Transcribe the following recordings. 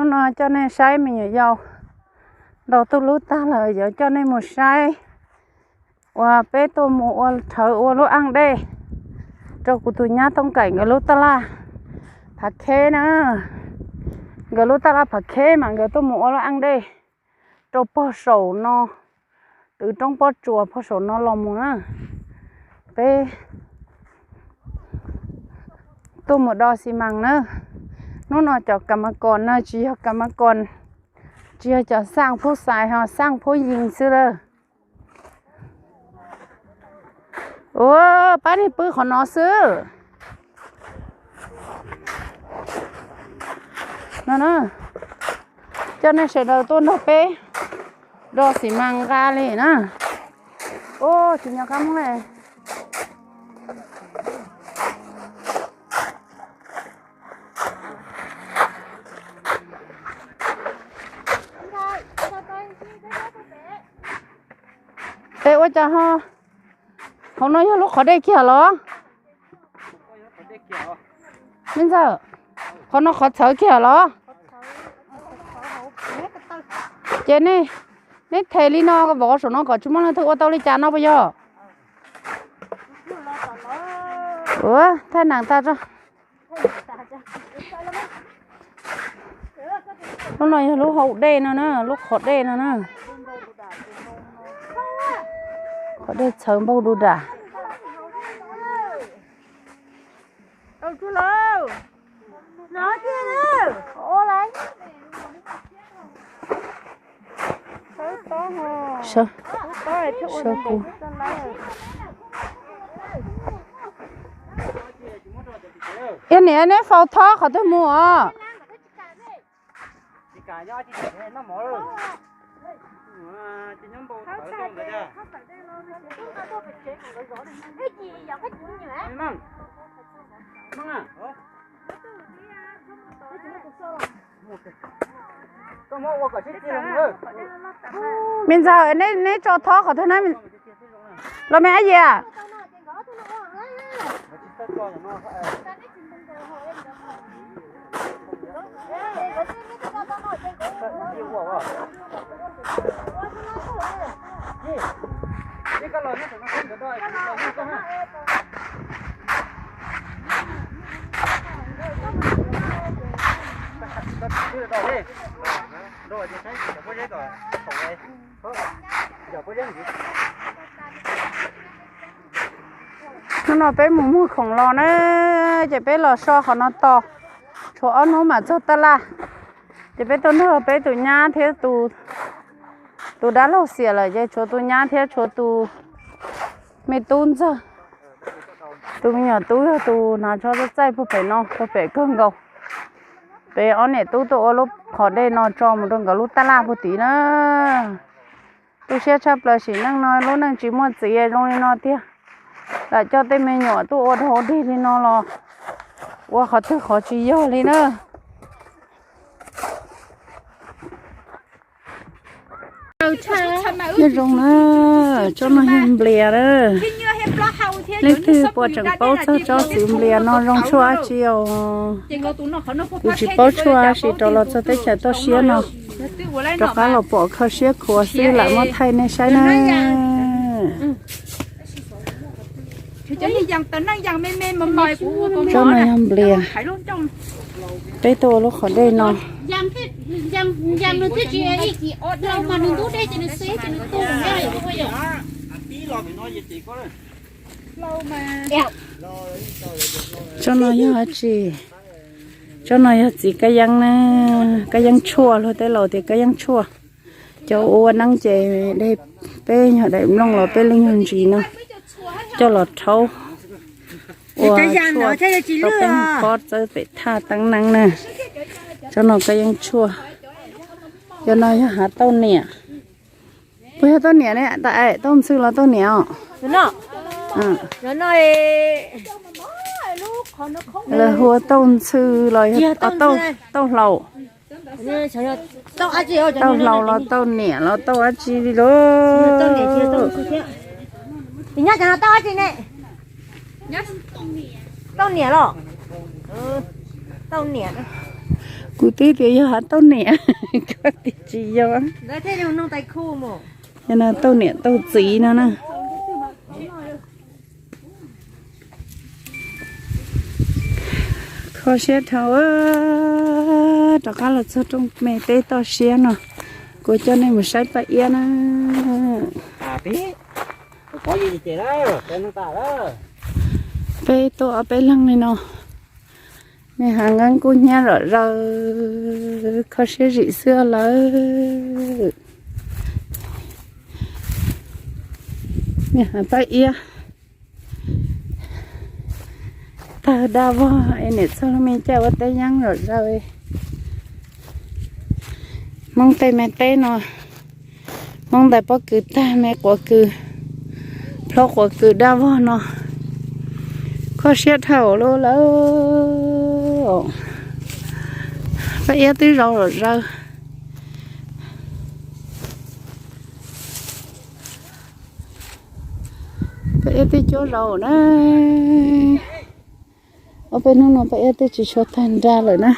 No coj nej saib me nyuam yaus ntaus tuj lub tag lawm, yuav coj nej mus saib uas peb tuaj mus ua rhawv ua lub aj dej rau kuv tus nyab Tooj Kaim nkawd lub taj laj Phav Kheb na. Nkawd lub taj laj Phav Kheb mas nkawd tuaj mus ua lub aj dej rau pog saum no, twv roob pob tsuas pog saum no los mus na. Peb tuaj mus do xi mas na. Hnub no cov kam mas kos no tsis yog kam mas kos, tsis yog cov xaj phub xais ho xaj phub yees xwb lawm. Ua pab niag pw qhov no xwb. No na, coj nej sawv daws tuaj nrog peb do xi mas nqa li na. Ua tsis nyob qab muab Es ua cas ho, hauv no yog lub qhov dej kiag los? Me ntxawm, qhov no qhov txhawv kiag los? Ces nej, nej them li no vov saum no kom tsis muaj leej twg ua tau li cas no puas yog? Ua thaij nees tag tso. Lub no yog lub hau dej no na, lub qhov dej no na. Qhov dej txhawv npaug du dam. Yog niam neb faus thob qhov twg mus os? Me ntxawm, neb tso thob qhov twg na? Los me ab yias. Hnub no peb mus muag khoom los na, ces peb los so qhov no tos, tshuav ob hnub mam txog taj laj. Ces peb tuaj nrog peb tus nyab thiab tus dab laug xiam lawm, ces tshuav tus nyab thiab tshuav tus me tub ntxawg. Tus me nyuam tub yog tus hnav tsho txaij puag pem no, puag pem kawg nkaus. Peb ob niam tub tuaj ua lub qhov dej no tso mus rau nkawd lub taj laj puag tid na. Tu siab tshaj plaws sim neej no lub neej tsis muaj txiv zoo li no tiag. Lam coj tej me nyuam tuaj ua rau dig li no los ua qhov twg qhov tsis yog li na. Nyob zoo na, tsob no yog nplias na. Leej twg puas tseem paub txog tsob txiv nplias no zoo tshuaj dab tsi os? Kuv tsis paub tshuaj dab tsi rau los txog teb chaws toj siab no, rov qab los pom kho siab khuav xwb lam muab thaij nej saib na. Tsob no yog nplias, peb tuaj ua lub qhov dej no. Tsob no yog dab tsi? Tsob no yog txiv kab yeeb na, kab yeeb tshuaj, luag tej laus tias kab yeeb tshuaj. Cov ua neeb ces de peb nyuag daim nplooj los peb leej nyuag ntsis no coj los rhaub ua tshuaj rau peb mus phob txawb pem thaj teeb neeb na. Tsob no kab yeeb tshuaj, cov no yog hav tauj niam. Puas yog tauj niam ne? Tauj ntxhw los tauj niam os? Lawv hu ua tauj ntxhw los yog tauj hlau? Tauj hlau los tauj niam los tauj dab tsi li lauj? Tauj niam los? Tauj niam. Kuv twb tias yog hav tauj niam, koj tias tsis yog. Yog no tauj niam tauj txiv no na. Kho siab dhau, rov qab los txog rooj me teb toj siab no, kuv coj nej mus saib Paj Iab na. Peb tuaj ob peb leeg li no, me hav nqeeb kub hnyiab zom zaws, kho siab zim xwb lawm. Me hav Paj Iab tawg daj vog es niam txog lub me caij ua teb yeeb zom zaws. Hmoob tej me teb no, Hmoob ntawd pob kws tag, me quav kws, plhaub quav kws daj vog no, kho siab dhau lawm. Paj Iab twb zau zom zaws. Paj Iab twb cuab zaus na. Ob peb hnub no Paj Iab twb tsis tshua tag nrag lawm na.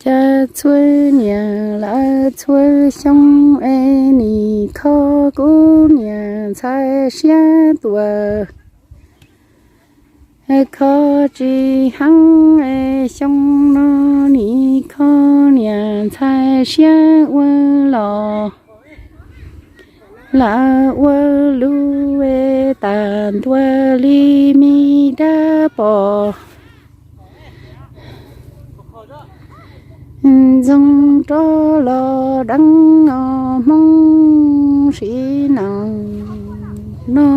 Cas txhua niam lawv txhua xyoo es nim kho kuv niam ntxhais siab tuaj. Kho tsis heev es xyoo no nim kho niam ntxhais siab ua los lawv ua lub tas ntua li me dab pom. Ntxoog rov los deev os Hmoob siv nees no.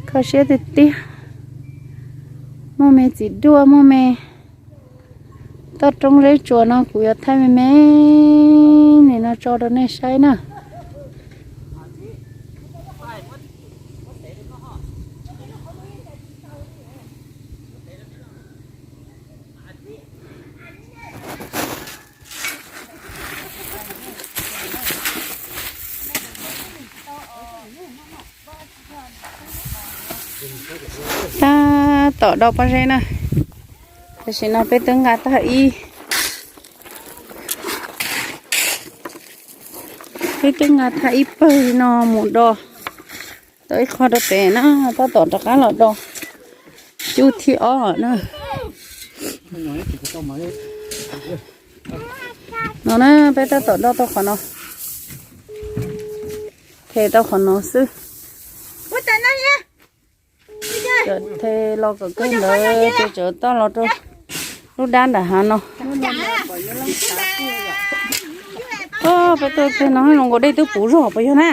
Kho siab tiag tiag. Muaj me txiv duaj, muaj me toj roob zeb tsuas no, kuv yuav thaij me me nim no tso rau nej saib na. Tab tom do pob zeb na, tam sim no peb twb nqa tag ib, peb twb nqa tag ib pawg no mus do tau ib qho rau pem na, tab tom rov qab los do cub thib ob na. No na, peb tab tom do tau qhov no, them tau qhov no xwb. Cov them los kom kawg ntawd ces tseem toj los rau lub dab nram hav no. Peb tuaj txog no zoo nkaus dej twb puv zog puas yog na?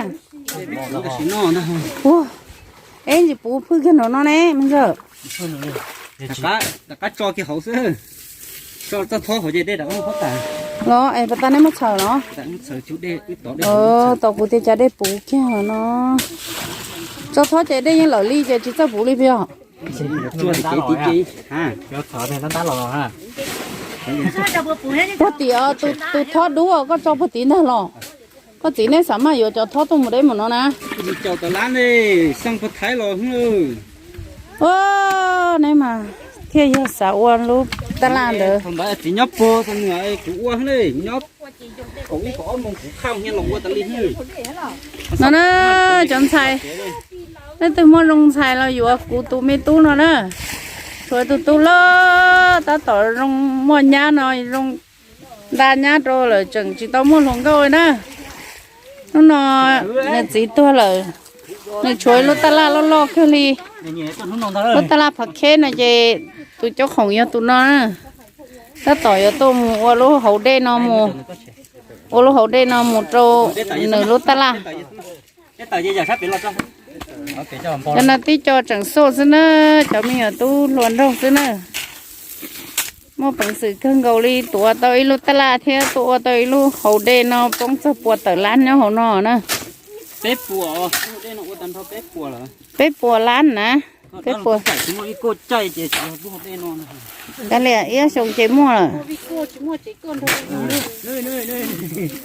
Ua, eb ntsis puv phwj kiag nraum no ne me ntxawg. Rov qab tso kiag hauv xwb. Tso txoj thob hauv ces dej rov qab tas. Los es pas tas neb muab txhawm los? Tau kuv tias cas dej puv kiag no. Tso thob ces dej yeej lawm li ces tsis txawj puv li puas yog? Puag tim, tus thob dub koj tso puag tim ntag los? Koj txiv nej xav maj yuav cov thob tuaj mus deb mus no na. Neb mas thiaj yog xav ua lub tab laj ntawd. No na, cov ntxhais, leej twg muaj zoo ntxhais los yuav kuv tus me tub no na. Tshuav tus tub loj tab tom zoo muaj nyab no, zoo nta nyab rau lawm tseem tsis tau muaj hluas nkauj li na. Hnub no nws txiv tuag lawm, nws tshuav ib lub tab laj loj loj kawg li. Lub tab laj phav kheb no ces tus cob khoom yog tus no na. Tab tom yuav tuaj mus ua lub hauv dej no mus, ua lub hauv dej no mus rau nws lub tab laj. Cov no tib co tseem xoj xwb na, cov me nyuam tub hluas nraug xwb na. Muaj peev xwm kawg nkaus li tuav tau ib lub tab laj thiab tuaj ua tau ib lub hauv dej no poob txog pua tawm lab nyob hauv no na. Peb puas lab na. Peb puas? Kav liam, ib xyoos ces muaj lawm.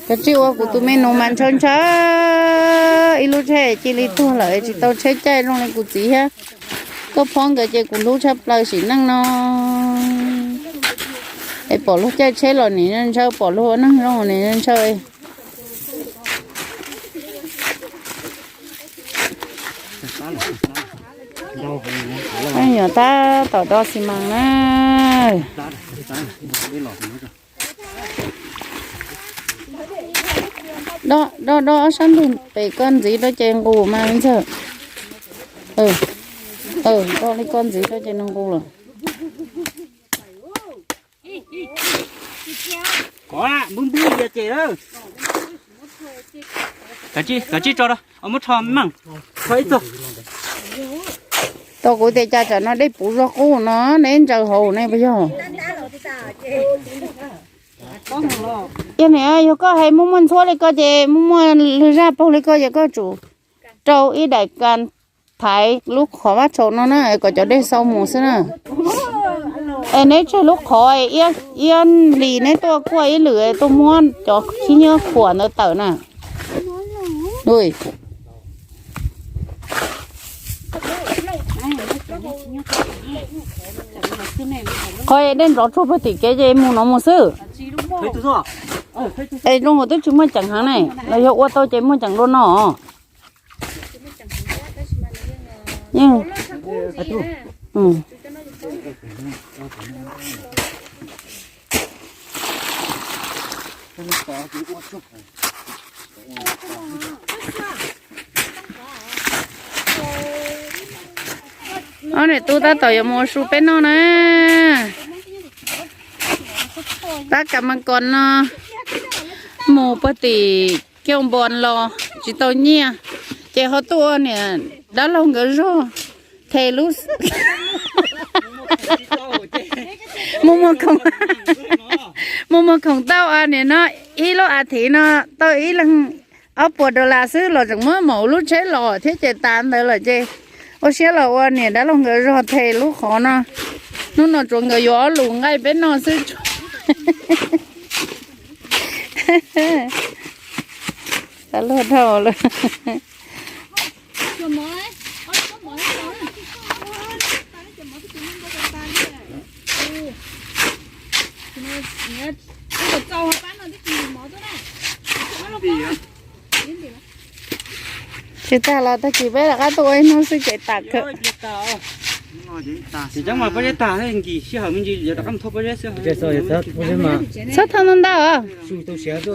Koj tsis ua kuv tus me nus mas ntshaw ntshaw ib lub tsheb cia li tuag lawm, tsis tau tsheb caij zoo li kuv txiv thiab. Koj phob nkawd ces kuv hlub tshaj plaws sim neej no. Es pom luag caij tsheb los nim ntshaw, pom luag ua neeg zoo nim ntshaw. Nyuam tab tom do xi mas na. Do do ob sab ntug pem koj ntxiv rau ces nqus mas ntxawg. Do li koj ntxiv rau ces nws nqus lawm. Kov npwb npwb ces kav tsij tso rau, muab rho meej, rho ib txog. Tau kuv tias cas tsam no dej puv zog qub no neb ntsaws hauv ne puas yog? Yog niam, yog koj hais muaj muaj ntxhuab li ko ces muaj muaj lwg zaj paug li ko ces koj tsum rau ib daim kas thaiv lub qhov vab tsaus no na kom cov dej xau mus xwb na. Es neb tseg lub qhov iab hlis neb tuaj kuaj ib lwm tuaj muab cov khib nyiab khuam ntawd tawm na. Qhov dej nrov tsuag puag tim kev ces mus no mus xwb. Es zoo nkaus twb tsis muaj ceem heev ne, los yog ua tau ces muaj ceem dua no. Ob niam tub tab tom yuav mus ua su peb noj na. Tab kas mas kos no mus puag tim kiau npos los tsis tau nyiaj, ces ho tuaj ua niam dab laug nkawd zog the lub, muaj muaj khoom, muaj muaj khoom tau niam no ib lub as thiv no tau ib leeg ob puas dollar xwb los tseem muab maum lub tsheb los thiab ces tas ntawd lawm ces ua siab los ua niam dab laug nkawd zog the lub qhov no. Hnub no tsuav nkawd yuav ob lus nqaij peb noj xwb. Luag dhau lawm. Tsis tas los tag kis peb rov qab tuaj ua ib hnub xwb ces tas kawg. Txhob thauj ntau ntau os.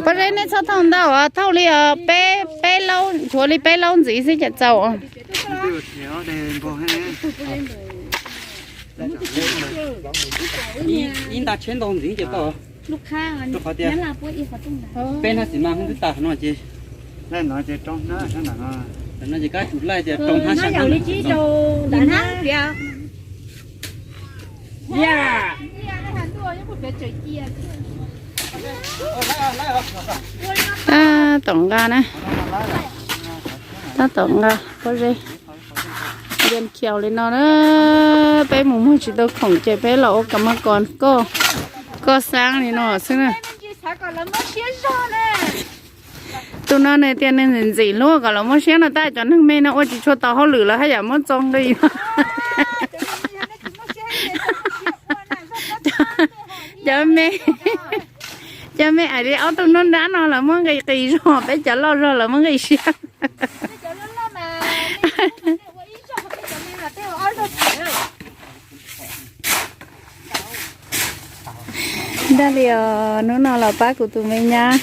Pob zeb nej txhob thauj ntau os, thauj li os peb, peb laub, tshuav li peb laub ntxiv xwb ces txaus. Ib nta tsheb ntau ntxiv ces tau. Rau qhov tias peb hnab xis mas twb tas no ces, no ces kab tsum laij tias rau hnab xya hnab. Tab tom nqa na, tab tom nqa pob zeb. Yeej khiaus li no na, peb mus muag tsis tau khoom ces peb los ua kas mas kos koj, koj xaab li no xwb na. Tus no nws tias nws ntxim ntxim hlub kom lawv muab siab no tab cov neeg me no ua tsis tshua tau hauj lwm lawv haj yam muab txo nqi. Cov me, cov me ais li ob tug nruab nrab no lawv muab nqi qis zog, peb cov loj zog lawv muab nqi siab. Dag li os, hnub no los pab kuv tus me nyab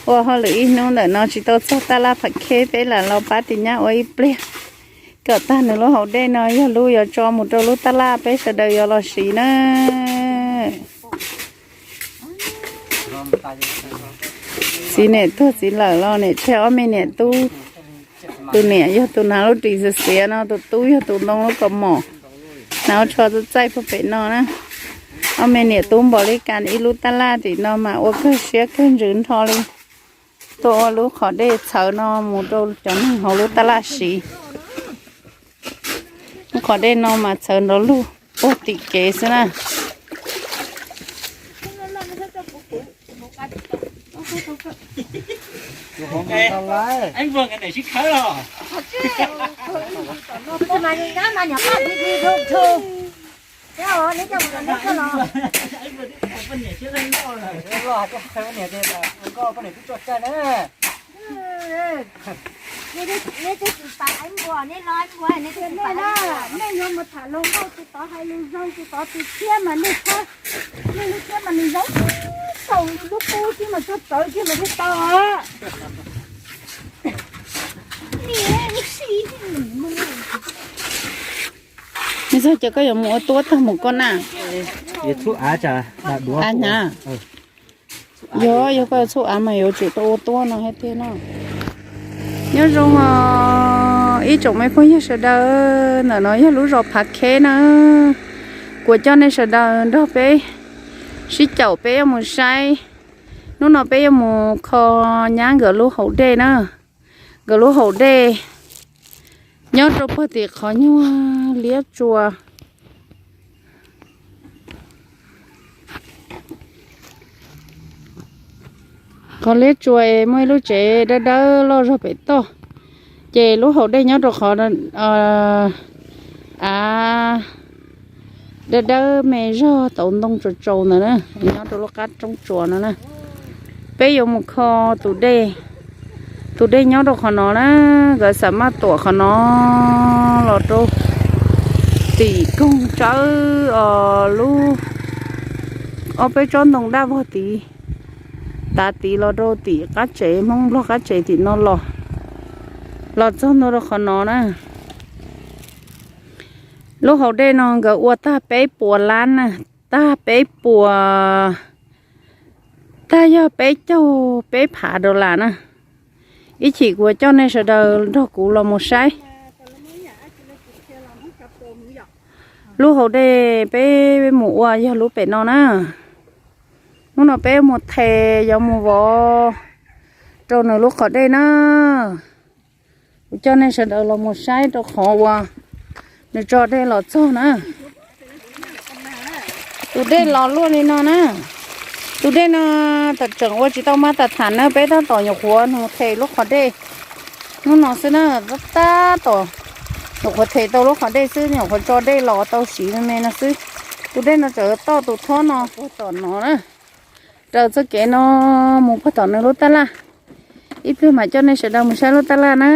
ua hauj lwm ib hnub ntawm no tsis tau txog taj laj phav kheb, peb lam los pab tus nyab ua ib pliag kom tag nws lub hauv dej no yog lub yuav tso mus rau lub taj laj peb sawv daws yuav los siv na. Txiv niam tuag txiv lawm los niam tseg ob me niam tub. Tus niam yog tus hnav lub ris xiav xiav no, tus tub yog tus ntoo lub kaus mom, hnav ua tsho txaij txaij puag pem no na. Ob me niam tub npaum li kas ib lub taj laj tim no mas ua kawg siab kawg ntsws nrho li. Tuaj ua lub qhov dej txhawv no mus rau cov neeg hauv lub taj laj siv. Qhov dej no mas txhawv nrov lug puag tim kev xwb na. Nej yuav mus tham luag nkauj tsis tau hais lus zoo tsis tau, tus thiab mas nej thiab, nej lub thiab mas nws zoo tau lub qub thiab mas txog txawv thiab mas thiaj tau. Nws txog ces koj yuav mus ua tuab tag mus koj na. Av na. Yog, yog koj txhub av mas yuav tsum tau ua tuab no thiab tiag no. Nyob zoo os ib tsoom me phooj ywg sawv daws, ntawm no yog lub zos Phav Kheb na. Kuv coj nej sawv daws nrog peb sib caum peb yuav mus saib. Hnub no peb yuav mus kho nyab nkawd lub hauv dej na. Nkawd lub hauv dej nyob rau puag tim qhov nyuag liab tsua. Qhov liab tsua es muaj ib lub tsev dawb dawb loj zog pem toj, ces lub hauv dej nyob rau qhov av dawb dawb me zog tauv ntoo tsaus tsaus ntawd na, nyob rau lub qab roob tsuas no na. Peb yuav mus kho tus dej, tus dej nyob rau qhov no na, nkawd xam maj tuam qhov no los rau tim koog tsawb os, lub ob peb tsob ntoo daj vog tid, tav tid los rau tim qab tsev Hmoob Nplog qab tsev tim no los, los txog ntua rau qhov no na. Lub hauv dej no nkawd ua tag peb puas lab na, tag peb puas, tag yog peb caug peb phav dollar na. Ib chim kuv coj nej sawv daws nrog kuv los mus saib lub hauv dej peb mus ua yog lub pem no na. Hnub no peb mus them yuav mus vov rau nws lub qhov dej na. Kuv coj nej sawv daws los mus saib rau qhov uas nws tso dej los txog na. Tus dej los luaj li no na. Tus dej no tam tseem ua tsis tau maj tas tham na, peb tab tom nyuam qhuav mus them lub qhov dej hnub no xwb na, tab tom nyuam qhuav them tau lub qhov dej xwb, nyuam qhuav tso dej los tau siv me me no xwb. Tus dej no tseem toj tus thob no puag tom no na, raws txoj kev no mus puag tom nws lub tab laj. Ib pliag mam coj nej sawv daws mus saib lub tab laj na.